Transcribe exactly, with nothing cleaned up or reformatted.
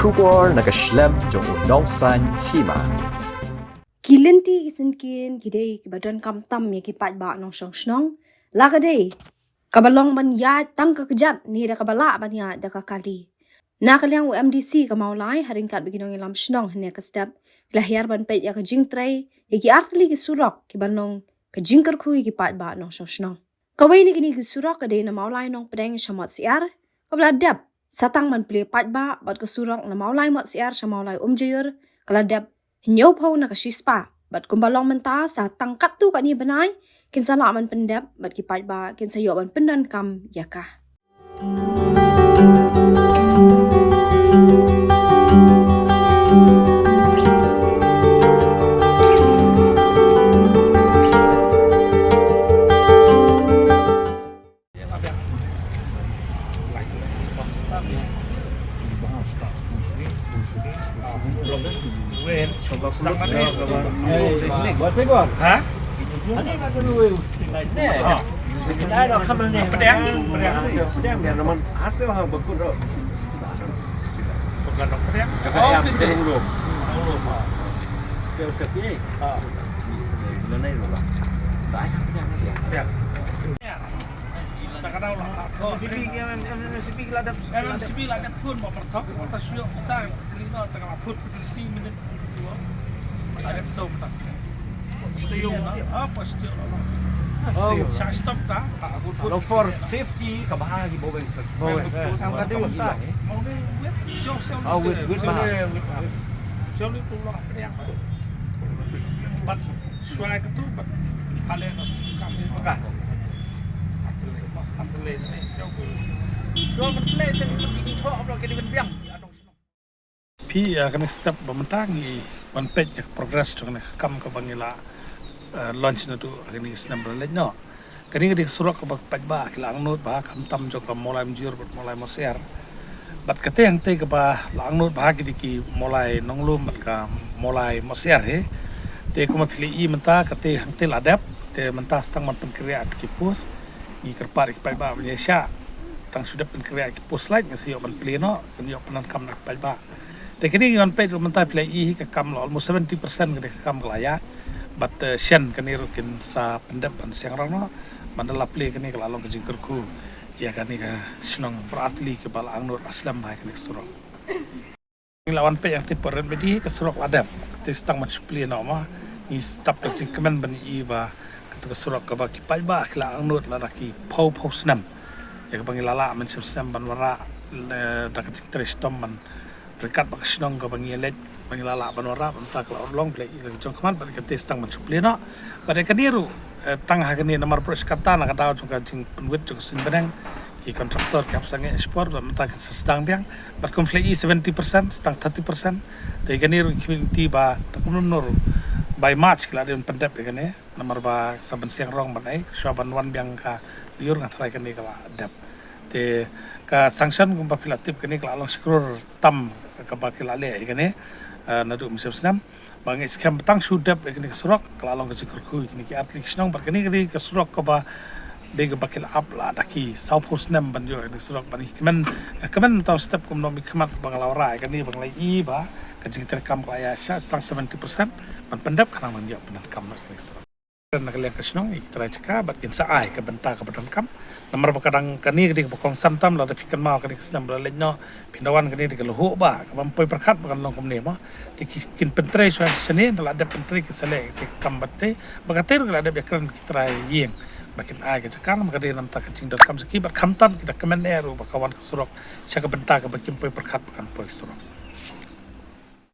Khubor na ka shlem jong u nongsan hima. Ki lynti ki syngkien ki dei kiba donkam tam ïa ki paidbah nongshong shnong. La ka dei kaba long ban ïaid tang ka kjat ne da kaba lah ban ïaid da ka kali. Na ka liang u M D C ka Mawlai ha ryngkat bad ki nongïalam shnong hynne ka step ki la hiar ban peit ïa ka jingtrei ïa ki artylli ki surok kiba long ka jingkyrkhu ïa ki paidbah nongshong shnong. Kawei na kine ki surok ka dei na Mawlai Nongpdeng sha Mawsiar, kaba la dep sa tang ban plie paidbah, bad ka surok na Mawlai Mawsiar sha Mawlai Umjaiur ka la dep hynñiewphew na ka shispah, bad kumba long mynta sa tang katto katne bnai kin sa lah ban pyndep, bad ki paidbah kin sa ïoh ban pyndonkam ïa ka. For safety ka bha ki bawei. Oh, wait, wait. Phi, ah, kane step ba mynta ngi wan peit ïa ka progress jong kane ka kam kaba ngi la, ah, launch naduh kane ka snem ba la leit noh. Kane ka dei ka surok kaba paidbah ki la angnud bha, khamtam jong ka Mawlai Umjaiur bad Mawlai Mawsiar. Bad kata hangta kaba la angnud bha ki dei ki Mawlai Nonglum bad ka Mawlai Mawsiar hi. Te kumba phi la i mynta kata hangta la dep, te mynta sa tang ban pynkhreh ki post. Ngi kyrpad ïa ki paidbah ban ïa shah. Tang shu dep pynkhreh ki post lait, ngi sa ïoh ban plie noh, ngi ïoh pyndonkam na ki paidbah. Te kane ngi wan peit ruh mynta phi la i hi ka kam la almost seventy percent kane ka kam ka la ïaid. Bad, eh, shen kane ruh kin sa pyndep ban seng rong noh. Ban da la plie kane ka la long ka jingkyrkhu ïa kane ka shnong Barathli kaba la angnud la slem bha ïa kane ka surok. Ngi la wan peit ïa kata por ren bad ka surok la dep. Te sa tang ban shu plie noh ma. Ngi stap da ka jingkmen ban i ba kata ka surok kaba ki paidbah ki la angnud lada ki phew phew snem. Ïa kaba ngi la lah mynshem snem ban wanrah, eh, da ka jingtrei shitom ban ryngkat bad ka shnong kaba ngi ïaleit ba ngi la lah ban wanrah, bad mynta ka la urlong, Blei i la ka jong khmat, bad kata sa tang ban shu plie noh. Bad ïa kane ruh, eh, tang ha kane namar baroh shi katta na ka daw jong ka jingpynwit jong ka suiñ bneng, ki contractor ki hap sangeh shipor, bad mynta kin sa sdang biang. Bad kum phi la i seventy percent, sa tang thirty percent. Te ïa kane ruh ngi khmih lynti ba da kumno kumno ruh by March ki la dei ban pyndep ïa kane. Namar ba sa ban seng rong ban ei, shuwa ban wan biang ka lyiur nga tharai kane ka la dep. Te ka sanction kumba phi la tip kane ka la long shi klur tam kaba ki la leh ïa kane, eh, naduh mynshem snem. Ba ngi skhem ba tang shu dep ïa kane ka surok ka la long ka jingkyrkhu ïa kine ki artylli ki shnong, bad kane ka dei ka surok kaba dei kaba ki la ap la da ki saw phew snem ban ïoh ïa kane ka surok, ban ïa kmen, ïa kmen tang step kumno mynkhmat ba nga la wanrah ïa kane ba nga la i ba ka jingtrei kam ka la ïaid shah sa tang seventy percent ban pyndep khnang ban ïoh pyndonkam ïa kane ka surok. Na ka liang ka shnong, ki trai jaka bad kin sa ai ka bynta kaba donkam. Namar ba ka dang kane ka dei kaba kongsan tam, lada phi kynmaw kane ka snem ba la leit noh, phin da wan kane ka dei ka lyoh ba kaba ym poi pyrkhat ba kan long kumne mo. Te ki, kin pyntrei shuwa shane, da la dep pyntrei kin sa leh ka kam bad te ba ka te ruh ka la dep ïakren ki trai ïing ba kin ai ka jaka, namar ka dei namar ka jingdonkam sha ki, bad khamtam ki da kmen eh ruh ba ka wan ka surok sha ka bynta kaba kim poi pyrkhat ba kan poi surok.